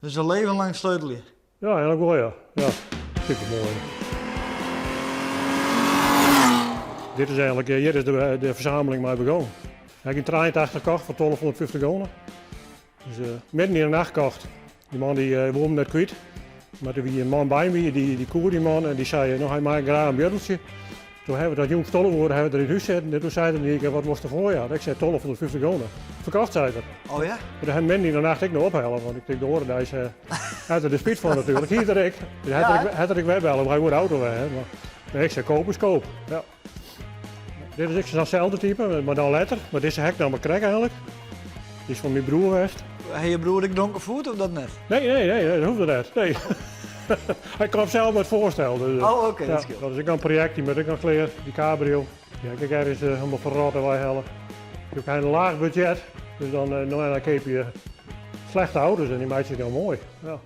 Dus in leven lang sleutelje? Ja, eigenlijk wol, ja. Ja, super moai. Dit is eigenlijk, hjir is de fersameling mei begûn. Ha ik yn 83 kocht foar 1250 gulden. Dus midden yn de nacht kocht. Dy man dy woe him net kwyt. Mar der wie in man by my, dy koe dy man en dy sei, no hy mei graach in buorreltsje. Toen hawwe we dat jûns 12 oere hawwe we der yn hús sitten en toen sei er yn ien kear, wat wolst derfoar jaan? Ik sei 1250 gulden. Ferkocht, sei er. Oh ja? Maar dat ha midden yn de nacht ek noch ophelle, want ik tink de oare deis hat er der spyt fan natuerlik. Hie er ek. Dus hat er ek wer belle, hy woe de auto wer ha. Mar nee, ik sei koop is koop. Ja. Dit is ek sa'n type, mar dan letter. Mar dizze ha ik noch mar krekt eigenlijk. Dy is fan myn broer west. Ha je broer ek dronken voerd of dat net? Nee, nee, nee, dat hoecht net. Nee. Hy komt sels mei it foarstel. Dus, Oh, oké, ja, dat skeelt. Dat is ek in projekt, dy moat ek noch klear, dy cabrio. Dy ha ik ek ergens helemaal ferrotte weihelle. Ik ha in laach budget, dus dan, no, dan keapje je slechte auto's en dy meitsje je dan moai. Ja.